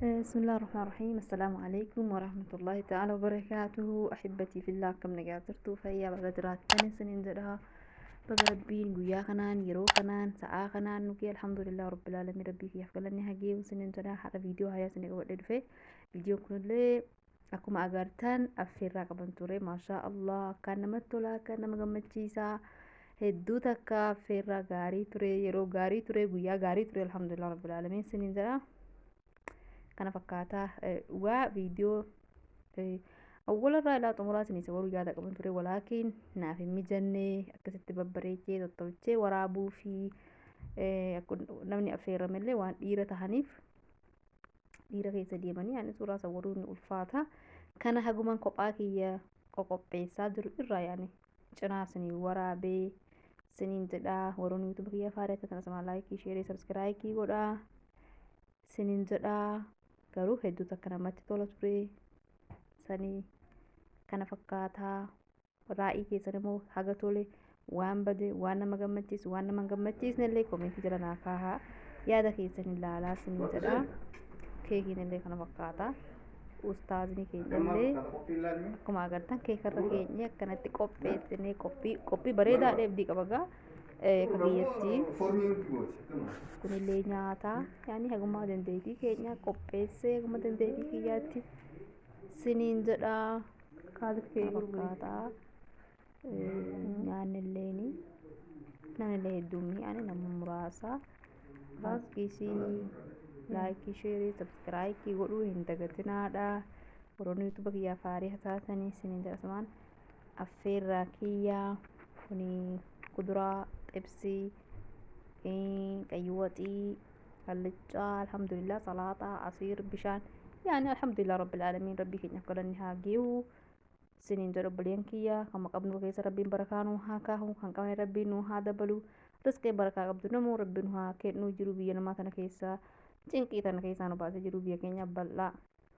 بسم الله الرحمن الرحيم. السلام عليكم ورحمة الله تعالى وبركاته. أحبتي في الله، كم نجاترتو فيا baga sinin jedha. Baga Rabbiin guyyaa kanaan, yeroo kanaan, sa'aa kanaan nuti, alhamdulillah rabbil alamin, Rabbii kiyyaaf galanni hagee sinin jedha. Har'a viidiyoo haayaa isin qabadhee dhufe. Viidiyoon kunillee akkuma agartan affeerraa qaban ture. Maashaa Allah, akkaan namatti tola, akkaan nama gammachiisaa. Hedduu takka affeerraa gaarii ture, yeroo gaarii ture, guyyaa gaarii ture, alhamdulillah rabbil alamin sinin jedha. Kana fakkaataa dhugaa viidiyoo awwalarraa ilaa xumuraa isinii waruu yaada qaban ture, walaakin naaf hin mijanne akkasitti babbareechee tottolchee waraabuu fi namni affeeramellee waan dhiira tahaniif dhiira keessa deemanii ani suuraa isa waruun ni ulfaata. Kana haguman kophaa kiyya qoqopheessaa jiru irraa yaani cinaa isinii waraabee isiniin jedhaa. Warroonni YouTube kiyya faaraa ta'an asuma like, share, subscribe godhaa isiniin jedhaa. Garuu hedduu takka namatti tola ture sanii kana fakkaataa. Raa'ii keessan immoo haga tole, waan bade, waan nama gammachiisu, waan nama hin gammachiisne illee comment jala naa kaahaa, yaada keessan ilaalaa isiniin jedhaa. Keekiin illee kana fakkaata. Ustaazni keenya illee akkuma agartan keekarra keenya akkanatti qopheessinee qophii bareedaa dheebdii qaba gaa akka kiyyatti. Kunillee nyaata yaani haguma dandeettii keenya qopheessee haguma dandeettii kiyyaatti siniin jedhaa. Kana fakkaataa nyaanni illeeni namni hedduun ani nama muraasa. Laakiisii like, share, subscribe godhuu hin dagatinaadha. Warroonni YouTube kiyyaa faarii taatanii siniin jedha. Asumaan affeerraa kiyyaa kuni kuduraa xibsii, qayyi waxii, allichaa, alhamdulillah, salaaxaa, asiir, bishaan, yaani alhamdulillah rabbil aalamiin, Rabbii keenyaaf galanni haa geehu siniin jedhu. Obboleen kiyya, kan qabnu keessa Rabbiin barakaa nuu haa kaahu, kan qabne Rabbiin nuu haa dabalu, rizqii barakaa qabdu namuu Rabbiin haa kennu. Jiru biyya namaa tana keessa cinqii tana keessaa nu baasee jiru biyya keenya bal'aa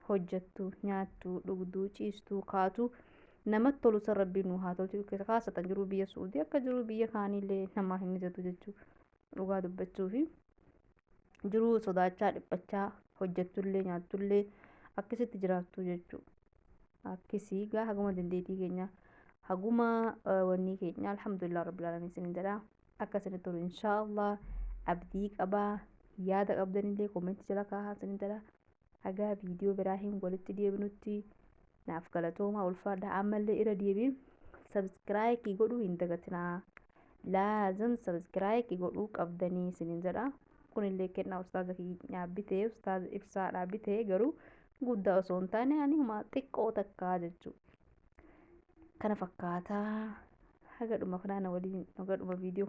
hojjettu, nyaattu, dhugduu, ciistuu, kaatu namatti tolu san Rabbiin nuu haa tolchu. Kaasatan jiru biyya Suudii akka jiru biyya kaaniillee namaa hin mijatu jechuu dhugaa dubbachuu fi jiruu sodaachaa dhiphachaa hojjettullee nyaattullee akkasitti jiraattu jechuu. Akkasii gaa haguma dandeettii keenya, haguma wanni keenya, alhamdulillah rabbil alamin isin jedha. Akka isinitti tolu inshaallah abdii qabaa. Yaada qabdanillee comment jala kaahaa isin jedha. Hagaa viidiyoo biraa hin walitti deebinutti naaf galatoomaa, ulfaadha. Ammallee irra deebiin subscribe godhuu hin dagatinaa, laazim subscribe godhuu qabdanii isinin jedha. Kunillee kennaa ustaaza keenyaa bitee, ustaaza ibsaadhaa bitee, garuu guddaa osoo hin taane ani huma xiqqoo takkaa jechuudha. Kana fakkaataa haga dhuma kanaa na waliin haga dhuma viidiyoo.